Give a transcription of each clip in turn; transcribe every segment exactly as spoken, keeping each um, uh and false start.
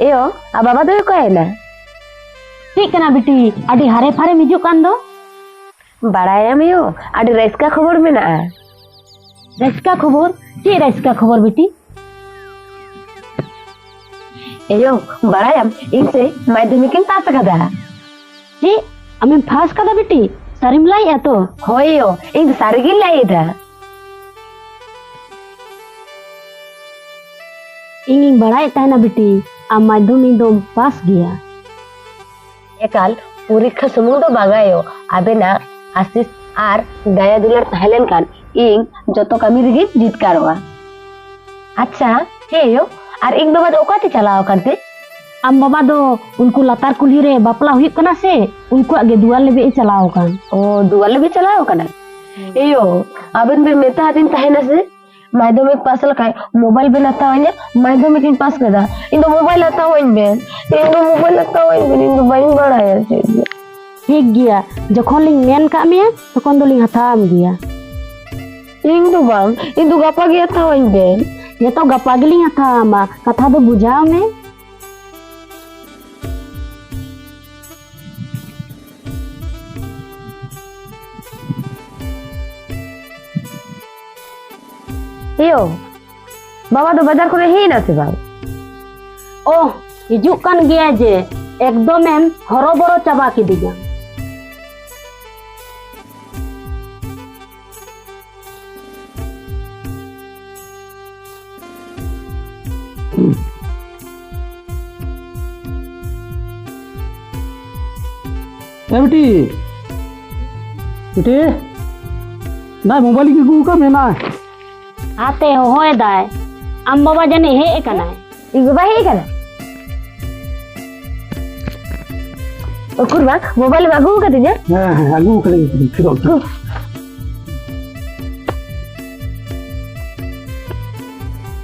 ᱮᱭᱳ, ᱟᱨ ᱵᱟᱵᱟ ᱫᱚᱭ ᱚᱠᱟᱭᱮᱱᱟ? ᱪᱮᱫ ᱠᱟᱱᱟ ᱵᱤᱴᱤ, ᱟᱹᱰᱤ ᱦᱟᱨᱮ ᱯᱷᱟᱨᱮᱢ ᱦᱤᱡᱩᱜ ᱠᱟᱱ ᱫᱚ? ᱵᱟᱲᱟᱭᱟᱢ ᱭᱳ, ᱟᱹᱰᱤ ᱨᱟᱹᱥᱠᱟᱹ ᱠᱷᱚᱵᱚᱨ ᱢᱮᱱᱟᱜᱼᱟ᱾ ᱨᱟᱹᱥᱠᱟᱹ ᱠᱷᱚᱵᱚᱨ? ᱪᱮᱫ ᱨᱟᱹᱥᱠᱟᱹ ᱠᱷᱚᱵᱚᱨ ᱵᱤᱴᱤ? ᱮᱭᱳ, ᱵᱟᱲᱟᱭᱟᱢ, ᱤᱧ ᱥᱮ ᱢᱟᱫᱽᱫᱷᱚᱢᱤᱠ ᱤᱧ ᱯᱟᱥ ᱟᱠᱟᱫᱟ᱾ ᱪᱮᱫ? ᱟᱢᱮᱢ ᱯᱷᱟᱥ ᱠᱟᱫᱟ ᱵᱤᱴᱤ? ᱥᱟᱹᱨᱤᱢ ᱞᱟᱹᱭᱮᱜᱼᱟ ᱛᱚ? ᱦᱳᱭ ᱭᱳ, ᱤᱧ ᱫᱚ ᱥᱟᱹᱨᱤ ᱜᱤᱧ ᱞᱟᱹᱭ ᱮᱫᱟ᱾ ᱤᱧᱤᱧ ᱵᱟᱲᱟᱭᱮᱫ ᱛᱟᱦᱮᱱᱟ ᱵᱤᱴᱤ, ᱟᱢ ᱢᱟᱫᱽᱫᱷᱚᱢᱤᱠ ᱫᱚᱢ ᱯᱟᱥ ᱜᱮᱭᱟ᱾ ᱮᱠᱟᱞ ᱯᱚᱨᱤᱠᱠᱷᱟ ᱥᱩᱢᱩᱝ ᱫᱚ ᱵᱟᱝᱟ ᱭᱳ, ᱟᱵᱮᱱᱟᱜ ᱟᱥᱤᱥ ᱟᱨ ᱫᱟᱭᱟ ᱫᱩᱞᱟᱹᱲ ᱛᱟᱦᱮᱸ ᱞᱮᱱᱠᱷᱟᱱ ᱤᱧ ᱡᱚᱛᱚ ᱠᱟᱹᱢᱤ ᱨᱮᱜᱮᱧ ᱡᱤᱛᱠᱟᱹᱨᱚᱜᱼᱟ᱾ ᱟᱪᱪᱷᱟ, ᱦᱮᱸ ᱭᱳ, ᱟᱨ ᱤᱧ ᱵᱟᱵᱟ ᱫᱚ ᱚᱠᱟᱛᱮ ᱪᱟᱞᱟᱣ ᱟᱠᱟᱱ ᱛᱮ? ᱟᱢ ᱵᱟᱵᱟ ᱫᱚ ᱩᱱᱠᱩ ᱞᱟᱛᱟᱨ ᱠᱩᱞᱦᱤ ᱨᱮ ᱵᱟᱯᱞᱟ ᱦᱩᱭᱩᱜ ᱠᱟᱱᱟ ᱥᱮ, ᱩᱱᱠᱩᱣᱟᱜ ᱜᱮ ᱫᱩᱣᱟᱨ ᱞᱮᱵᱮᱫ ᱮ ᱪᱟᱞᱟᱣ ᱟᱠᱟᱱ᱾ ᱚ, ᱫᱩᱣᱟᱨ ᱞᱮᱵᱮᱫ ᱪᱟᱞᱟᱣ ᱟᱠᱟᱱᱟᱭ? ᱮᱭᱳ, ᱟᱵᱮᱱ ᱵᱮᱱ ᱢᱮᱛᱟ ᱟᱫᱤᱧ ᱛᱟᱦᱮᱱᱟ ᱥᱮ, ᱢᱟᱫᱽᱫᱷᱚᱢᱤᱠ ᱯᱟᱥ ᱞᱮᱠᱷᱟᱡ ᱢᱳᱵᱟᱭᱤᱞ ᱵᱮᱱ ᱦᱟᱛᱟᱣ ᱟᱹᱧᱟ, ᱢᱟᱫᱽᱫᱷᱚᱢᱤᱠ ᱤᱧ ᱯᱟᱥ ᱠᱮᱫᱟ, ᱤᱧ ᱫᱚ ᱢᱳᱵᱟᱭᱤᱞ ᱦᱟᱛᱟᱣ ᱟᱹᱧ ᱵᱮᱱ, ᱤᱧ ᱫᱚ ᱢᱳᱵᱟᱭᱤᱞ ᱦᱟᱛᱟᱣ ᱟᱹᱧ ᱵᱮᱱ, ᱤᱧ ᱫᱚ ᱵᱟᱹᱧ ᱵᱟᱲᱟᱭᱟ ᱪᱮᱫ ᱜᱮ᱾ ᱴᱷᱤᱠ ᱜᱮᱭᱟ, ᱡᱚᱠᱷᱚᱱ ᱞᱤᱧ ᱢᱮᱱ ᱠᱟᱜ ᱢᱮᱭᱟ, ᱛᱚᱠᱷᱚᱱ ᱫᱚᱞᱤᱧ ᱦᱟᱛᱟᱣ ᱟᱢ ᱜᱮᱭᱟ᱾ ᱤᱧ ᱫᱚ ᱵᱟᱝ, ᱤᱧ ᱫᱚ ᱜᱟᱯᱟ ᱜᱮ ᱦᱟᱛᱟᱣ ᱟᱹᱧ ᱵᱮᱱ᱾ ᱦᱮᱸ ᱛᱚ, ᱜᱟᱯᱟ ᱜᱮᱞᱤᱧ ᱦᱟᱛᱟᱣ ᱟᱢᱟ, ᱠᱟᱛᱷᱟ ᱫᱚ ᱵᱩᱡᱷᱟᱹᱣ ᱢᱮ᱾ ᱮᱭᱳ, ᱵᱟᱵᱟ ᱫᱚ ᱵᱟᱡᱟᱨ ᱠᱷᱚᱱᱮ ᱦᱮᱡ ᱮᱱᱟ ᱥᱮ ᱵᱟᱝ? ᱳᱦ, ᱦᱤᱡᱩᱜ ᱠᱟᱱ ᱜᱮᱭᱟᱭ ᱡᱮ, ᱮᱠᱫᱚᱢᱮᱢ ᱦᱚᱨᱚᱵᱚᱨᱚ ᱪᱟᱵᱟ ᱠᱤᱫᱤᱧᱟ᱾ ᱮ ᱵᱤᱴᱤ, ᱵᱤᱴᱤ, ᱱᱟ ᱢᱳᱵᱟᱭᱤᱞ ᱤᱧ ᱟᱹᱜᱩ ᱟᱠᱟᱫ ᱢᱮ ᱱᱟ᱾ ᱦᱟᱛᱮ ᱦᱚᱦᱚᱭᱮᱫᱟᱭ, ᱟᱢ ᱵᱟᱵᱟ ᱡᱟᱹᱱᱤᱡ ᱦᱮᱡ ᱟᱠᱟᱱᱟᱭ᱾ ᱤᱧ ᱵᱟᱵᱟ ᱦᱮᱡ ᱟᱠᱟᱱᱟ? ᱩᱠᱩᱨ ᱵᱟ, ᱢᱳᱵᱟᱭᱤᱞ ᱮᱢ ᱟᱹᱜᱩ ᱟᱠᱟᱫᱤᱧᱟ? ᱦᱮᱸ, ᱦᱮᱸ, ᱟᱹᱜᱩ ᱟᱠᱟᱫᱤᱧ, ᱯᱷᱤᱨᱚᱜ ᱜᱮ᱾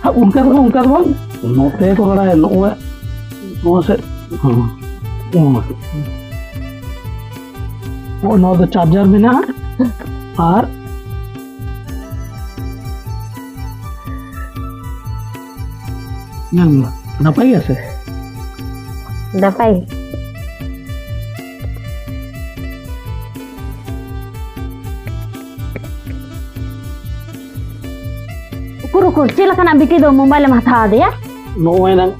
ᱦᱮᱸ, ᱚᱱᱠᱟ ᱫᱚ ᱵᱟᱝ, ᱚᱱᱠᱟ ᱫᱚ ᱵᱟᱝ᱾ ᱱᱚᱛᱮ ᱠᱚ ᱨᱚᱲᱟ, ᱱᱚᱜᱼᱚᱭ, ᱱᱚᱣᱟ ᱥᱮᱫ᱾ ᱦᱮᱸ, ᱱᱚᱣᱟ᱾ ᱱᱚᱜᱼᱚᱭ ᱱᱚᱣᱟ ᱫᱚ ᱪᱟᱨᱡᱟᱨ ᱢᱮᱱᱟᱜᱼᱟ᱾ ᱟᱨ ᱧᱮᱞ ᱢᱮ, ᱱᱟᱯᱟᱭ ᱜᱮᱭᱟ ᱥᱮ? ᱱᱟᱯᱟᱭ᱾ ᱩᱠᱩᱨ, ᱩᱠᱩᱨ, ᱪᱮᱫ ᱞᱮᱠᱟᱱᱟᱜ ᱵᱤᱴᱤ ᱫᱚ ᱢᱳᱵᱟᱭᱤᱞ ᱮᱢ ᱦᱟᱛᱟᱣ ᱟᱫᱮᱭᱟ? ᱱᱚᱜᱼᱚᱭ ᱱᱟᱝ,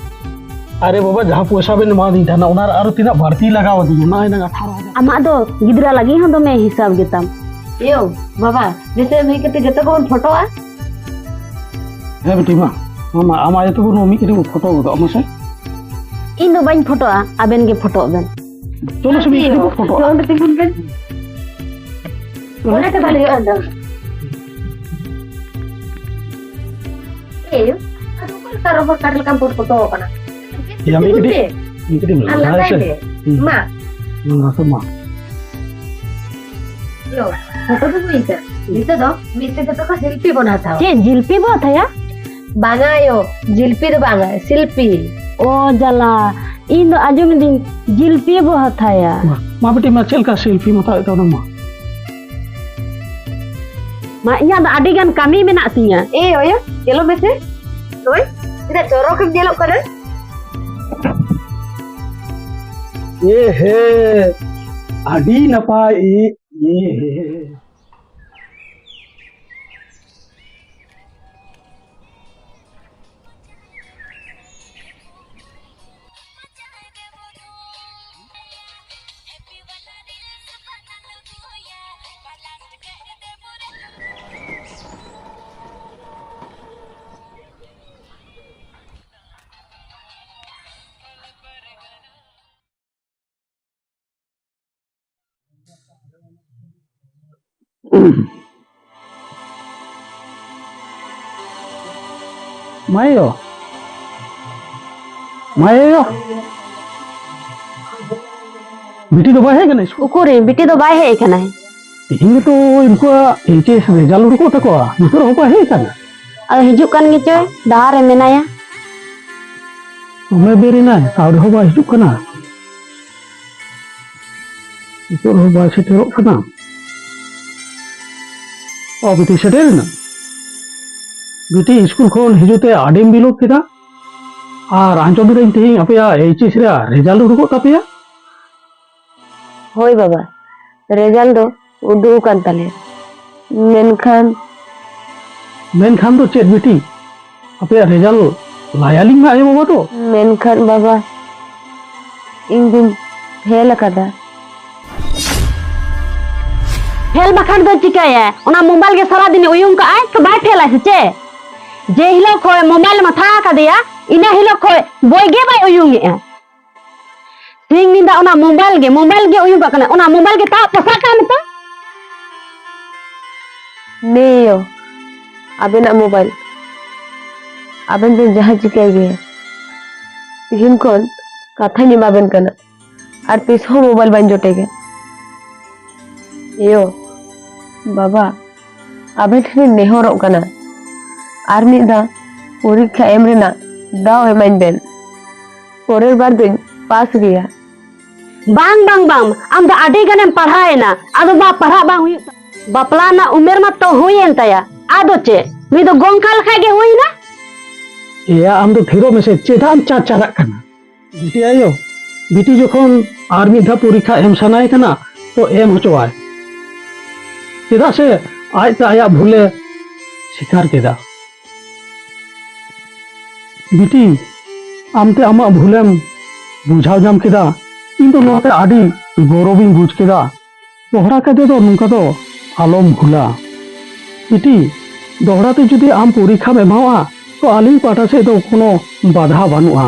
ᱟᱨᱮ ᱵᱟᱵᱟ, ᱡᱟᱦᱟᱸ ᱯᱚᱭᱥᱟ ᱵᱮᱱ ᱮᱢᱟᱫᱤᱧ ᱛᱟᱦᱮᱱᱟ, ᱚᱱᱟ ᱨᱮ ᱟᱨᱚ ᱛᱤᱱᱟᱹᱜ ᱵᱟᱹᱲᱛᱤ ᱞᱟᱜᱟᱣ ᱟᱹᱫᱤᱧᱟ, ᱱᱚᱜᱼᱚᱭ ᱱᱟᱝ ᱟᱴᱷᱟᱨᱚ ᱦᱟᱡᱟᱨ᱾ ᱟᱢᱟᱜ ᱫᱚ ᱜᱤᱫᱽᱨᱟᱹ ᱞᱟᱹᱜᱤᱫ ᱦᱚᱸ ᱫᱚᱢᱮ ᱦᱤᱥᱟᱹᱵ ᱜᱮᱛᱟᱢ᱾ ᱮᱭᱳ, ᱵᱟᱵᱟ, ᱱᱤᱛᱚᱜ ᱢᱤᱫ ᱠᱟᱛᱮ ᱡᱚᱛᱚ ᱠᱚᱵᱚᱱ ᱯᱷᱳᱴᱳᱜᱼᱟ᱾ ᱦᱮᱸ ᱵᱤᱴᱤ, ᱢᱟ, ᱢᱟ, ᱢᱟ, ᱟᱢ ᱟᱭᱳ ᱛᱟᱠᱚ ᱱᱚᱣᱟ ᱢᱤᱫ ᱠᱟᱹᱴᱤᱡ ᱵᱚᱱ ᱯᱷᱳᱴᱳ ᱜᱚᱫᱚᱜ ᱢᱟᱥᱮ᱾ ᱤᱧ ᱫᱚ ᱵᱟᱹᱧ ᱯᱷᱳᱴᱳᱜᱼᱟ, ᱟᱵᱮᱱ ᱜᱮ ᱯᱷᱳᱴᱳᱜ ᱵᱮᱱ᱾ ᱪᱚᱞᱚ ᱥᱮ ᱢᱤᱫ ᱠᱟᱹᱴᱤᱡ ᱵᱚᱱ ᱯᱷᱳᱴᱳᱜᱼᱟ᱾ ᱚᱸᱰᱮ ᱛᱤᱸᱜᱩᱱ ᱵᱮᱱ᱾ ᱚᱸᱰᱮ ᱛᱮ ᱵᱷᱟᱞᱮ ᱦᱩᱭᱩᱜᱼᱟ ᱫᱚ᱾ ᱮᱭ, ᱟᱫᱚ ᱚᱠᱟ ᱞᱮᱠᱟ ᱨᱚᱵᱚᱨ ᱠᱟᱴ ᱞᱮᱠᱟᱢ ᱯᱷᱳᱴᱳ ᱠᱟᱱᱟ? ᱭᱟ, ᱢᱤᱫ ᱠᱟᱹᱴᱤᱡ, ᱢᱤᱫ ᱠᱟᱹᱴᱤᱡ ᱟᱨ ᱞᱟᱸᱫᱟᱭ ᱢᱮ᱾ ᱦᱩᱸ᱾ ᱢᱟ᱾ ᱢᱟ, ᱢᱟ᱾ ᱭᱳ, ᱯᱷᱳᱴᱳ ᱫᱚ ᱦᱩᱭ ᱮᱱᱟ᱾ ᱱᱤᱛᱚᱜ ᱫᱚ ᱢᱤᱫ ᱛᱮ ᱡᱚᱛᱚ ᱠᱚ ᱥᱮᱞᱯᱷᱤ ᱵᱚᱱ ᱦᱟᱛᱟᱣᱟ᱾ ᱪᱮᱫ, ᱡᱤᱞᱯᱤ ᱵᱚ ᱦᱟᱛᱟᱭᱟ? ᱵᱟᱝᱟ ᱭᱳ, ᱡᱤᱞᱯᱤ ᱫᱚ ᱵᱟᱝᱟ, ᱥᱮᱞᱯᱷᱤ᱾ ᱚ ᱡᱟᱞᱟ, ᱤᱧ ᱫᱚ ᱟᱸᱡᱚᱢ ᱤᱫᱟᱹᱧ ᱡᱤᱞᱯᱤ ᱵᱚ ᱦᱟᱛᱟᱭᱟ᱾ ᱢᱟ, ᱢᱟ ᱵᱤᱴᱤ, ᱢᱟ ᱪᱮᱫ ᱞᱮᱠᱟ ᱥᱮᱞᱯᱷᱤᱢ ᱦᱟᱛᱟᱣᱮᱫ ᱛᱟᱵᱚᱱᱟ ᱢᱟ? ᱢᱟ, ᱤᱧᱟᱹᱜ ᱫᱚ ᱟᱹᱰᱤ ᱜᱟᱱ ᱠᱟᱹᱢᱤ ᱢᱮᱱᱟᱜ ᱛᱤᱧᱟ᱾ ᱮ ᱚᱭᱳ, ᱧᱮᱞᱚᱜ ᱢᱮᱥᱮ᱾ ᱱᱚᱜᱼᱚᱭ, ᱛᱤᱱᱟᱹᱜ ᱪᱚᱨᱚᱠ ᱮᱢ ᱧᱮᱞᱚᱜ ᱠᱟᱱᱟ᱾ ᱮ ᱦᱮ, ᱟᱹᱰᱤ ᱱᱟᱯᱟᱭ, ᱮ, ᱮ ᱦᱮ᱾ ᱢᱟᱭᱳ, ᱢᱟᱭᱳ, ᱵᱤᱴᱤ ᱫᱚ ᱵᱟᱭ ᱦᱮᱡ ᱠᱟᱱᱟ ᱥᱠᱩᱞ? ᱩᱠᱩᱨᱤᱧ, ᱵᱤᱴᱤ ᱫᱚ ᱵᱟᱭ ᱦᱮᱡ ᱠᱟᱱᱟᱭ᱾ ᱛᱮᱦᱮᱧ ᱜᱮᱛᱚ ᱩᱱᱠᱩᱣᱟᱜ ᱮᱭᱤᱪ ᱮᱥ ᱨᱮᱡᱟᱞᱴ ᱩᱰᱩᱠᱚᱜ ᱛᱟᱠᱚᱣᱟ, ᱱᱤᱛᱚᱜ ᱨᱮᱦᱚᱸ ᱵᱟᱭ ᱦᱮᱡ ᱠᱟᱱᱟ᱾ ᱟᱫᱚ ᱦᱤᱡᱩᱜ ᱠᱟᱱ ᱜᱮᱪᱚᱭ, ᱰᱟᱦᱟᱨ ᱨᱮ ᱢᱮᱱᱟᱭᱟ᱾ ᱫᱚᱢᱮ ᱵᱮᱨ ᱮᱱᱟᱭ, ᱛᱟᱣ ᱨᱮᱦᱚᱸ ᱵᱟᱭ ᱦᱤᱡᱩᱜ ᱠᱟᱱᱟ᱾ ᱱᱤᱛᱚᱜ ᱨᱮᱦᱚᱸ ᱵᱟᱭ ᱥᱮᱴᱮᱨᱚᱜ ᱠᱟᱱᱟ᱾ ᱚ, ᱵᱤᱴᱤ ᱥᱮᱴᱮᱨ ᱮᱱᱟ? ᱵᱤᱴᱤ ᱥᱠᱩᱞ ᱠᱷᱚᱱ ᱦᱤᱡᱩᱜ ᱛᱮ ᱟᱹᱰᱤᱢ ᱵᱤᱞᱚᱢ ᱠᱮᱫᱟ᱾ ᱟᱨ ᱟᱸᱡᱚᱢ ᱫᱟᱹᱧ ᱛᱮᱦᱮᱧ ᱟᱯᱮᱭᱟᱜ ᱮᱭᱤᱪ ᱮᱥ ᱨᱮᱭᱟᱜ ᱨᱮᱡᱟᱞᱴ ᱩᱰᱩᱠᱚᱜ ᱛᱟᱯᱮᱭᱟ? ᱦᱳᱭ ᱵᱟᱵᱟ, ᱨᱮᱡᱟᱞᱴ ᱫᱚ ᱩᱰᱩᱠ ᱟᱠᱟᱱ ᱛᱟᱞᱮᱭᱟ᱾ ᱢᱮᱱᱠᱷᱟᱱ ᱢᱮᱱᱠᱷᱟᱱ ᱫᱚ ᱪᱮᱫ ᱵᱤᱴᱤ? ᱟᱯᱮᱭᱟᱜ ᱨᱮᱡᱟᱞᱴ ᱞᱟᱹᱭᱟᱞᱤᱧ ᱢᱮ ᱟᱭᱳ ᱵᱟᱵᱟ ᱫᱚ᱾ ᱢᱮᱱᱠᱷᱟᱱ ᱵᱟᱵᱟ, ᱤᱧ ᱫᱩᱧ ᱯᱷᱮᱞ ᱟᱠᱟᱫᱟ᱾ ᱯᱷᱮᱞ ᱵᱟᱠᱷᱟᱱ ᱫᱚ ᱪᱤᱠᱟᱹᱭᱟ? ᱚᱱᱟ ᱢᱳᱵᱟᱭᱤᱞ ᱜᱮ ᱥᱟᱨᱟ ᱫᱤᱱᱮ ᱩᱭᱩᱝ ᱠᱟᱜᱼᱟᱭ, ᱛᱚ ᱵᱟᱭ ᱯᱷᱮᱞᱟᱭ ᱥᱮ ᱪᱮᱫ? ᱡᱮ ᱦᱤᱞᱳᱜ ᱠᱷᱚᱡ ᱢᱳᱵᱟᱭᱤᱞ ᱢᱟᱛᱷᱟ ᱟᱠᱟᱫᱮᱭᱟ, ᱤᱱᱟᱹ ᱦᱤᱞᱳᱜ ᱠᱷᱚᱡ ᱵᱳᱭ ᱜᱮ ᱵᱟᱭ ᱩᱭᱩᱝ ᱮᱜᱼᱟ᱾ ᱥᱤᱧ ᱧᱤᱫᱟᱹ ᱚᱱᱟ ᱢᱳᱵᱟᱭᱤᱞ ᱜᱮ, ᱢᱳᱵᱟᱭᱤᱞ ᱜᱮ ᱩᱭᱩᱝ ᱠᱟᱜ ᱠᱟᱱᱟ᱾ ᱚᱱᱟ ᱢᱳᱵᱟᱭᱤᱞ ᱜᱮ ᱛᱟᱵ ᱯᱚᱥᱟᱜ ᱠᱟᱜ ᱢᱮᱛᱟ᱾ ᱱᱮᱭᱳ, ᱟᱵᱮᱱᱟᱜ ᱢᱳᱵᱟᱭᱤᱞ ᱟᱵᱮᱱ ᱵᱮᱱ ᱡᱟᱦᱟᱸ ᱪᱤᱠᱟᱹᱭ ᱜᱮᱭᱟ, ᱛᱤᱦᱤᱧ ᱠᱷᱚᱱ ᱠᱟᱛᱷᱟᱧ ᱮᱢᱟᱵᱮᱱ ᱠᱟᱱᱟ, ᱟᱨ ᱛᱤᱥ ᱦᱚᱸ ᱢᱳᱵᱟᱭᱤᱞ ᱵᱟᱹᱧ ᱡᱚᱴᱮᱜᱟ᱾ ᱮᱭᱳ, ᱵᱟᱵᱟ, ᱟᱵᱮᱱ ᱴᱷᱮᱱᱤᱧ ᱱᱮᱦᱚᱨᱚᱜ ᱠᱟᱱᱟ, ᱟᱨ ᱢᱤᱫ ᱫᱷᱟᱣ ᱯᱚᱨᱤᱠᱠᱷᱟ ᱮᱢ ᱨᱮᱱᱟᱜ ᱫᱟᱣ ᱮᱢᱟᱹᱧ ᱵᱮᱱ᱾ ᱯᱚᱨᱮᱨ ᱵᱟᱨ ᱫᱚᱧ ᱯᱟᱥ ᱜᱮᱭᱟ᱾ ᱵᱟᱝ, ᱵᱟᱝ, ᱵᱟᱝ, ᱟᱢ ᱫᱚ ᱟᱹᱰᱤ ᱜᱟᱱᱮᱢ ᱯᱟᱲᱦᱟᱣ ᱮᱱᱟ, ᱟᱫᱚ ᱢᱟ ᱯᱟᱲᱦᱟᱜ ᱵᱟᱝ ᱦᱩᱭᱩᱜ ᱛᱟᱢᱟ᱾ ᱵᱟᱯᱞᱟ ᱨᱮᱱᱟᱜ ᱩᱢᱮᱨ ᱢᱟ ᱛᱚ ᱦᱩᱭᱮᱱ ᱛᱟᱭᱟ, ᱟᱫᱚ ᱪᱮᱫ? ᱱᱩᱭ ᱫᱚ ᱜᱚᱝᱠᱟ ᱞᱮᱠᱷᱟᱡ ᱜᱮ ᱦᱩᱭᱱᱟ᱾ ᱮᱭᱟ, ᱟᱢ ᱫᱚ ᱛᱷᱤᱨᱚᱜ ᱢᱮᱥᱮ, ᱪᱮᱫᱟᱜ ᱮᱢ ᱪᱟᱨᱪᱟᱨᱟᱜ ᱠᱟᱱᱟ? ᱵᱤᱴᱤ ᱟᱭᱳ, ᱵᱤᱴᱤ ᱡᱚᱠᱷᱚᱱ ᱟᱨ ᱢᱤᱫ ᱫᱷᱟᱣ ᱯᱚᱨᱤᱠᱠᱷᱟ ᱮᱢ ᱥᱟᱱᱟᱭᱮ ᱠᱟᱱᱟ, ᱛᱚ ᱮᱢ ᱦᱚᱪᱚᱣᱟᱭ᱾ ᱪᱮᱫᱟᱜ ᱥᱮ ᱟᱡᱛᱮ ᱟᱭᱟᱜ ᱵᱷᱩᱞᱮ ᱥᱤᱠᱟᱨ ᱠᱮᱫᱟ᱾ ᱵᱤᱴᱤ, ᱟᱢᱛᱮ ᱟᱢᱟᱜ ᱵᱷᱩᱞᱮᱢ ᱵᱩᱡᱷᱟᱹᱣ ᱧᱟᱢ ᱠᱮᱫᱟ, ᱤᱧ ᱫᱚ ᱱᱚᱣᱟᱛᱮ ᱟᱹᱰᱤ ᱜᱚᱨᱚᱵᱤᱧ ᱵᱩᱡᱽ ᱠᱮᱫᱟ᱾ ᱫᱚᱦᱲᱟ ᱠᱟᱛᱮ ᱫᱚ ᱱᱚᱝᱠᱟ ᱫᱚ ᱟᱞᱚᱢ ᱵᱷᱩᱞᱟ᱾ ᱵᱤᱴᱤ, ᱫᱚᱦᱲᱟ ᱛᱮ ᱡᱩᱫᱤ ᱟᱢ ᱯᱚᱨᱤᱠᱠᱷᱟᱢ ᱮᱢᱟᱣᱟ, ᱛᱚ ᱟᱹᱞᱤᱧ ᱯᱟᱦᱴᱟ ᱥᱮᱫ ᱫᱚ ᱠᱳᱱᱳ ᱵᱟᱫᱷᱟ ᱵᱟᱹᱱᱩᱜᱼᱟ᱾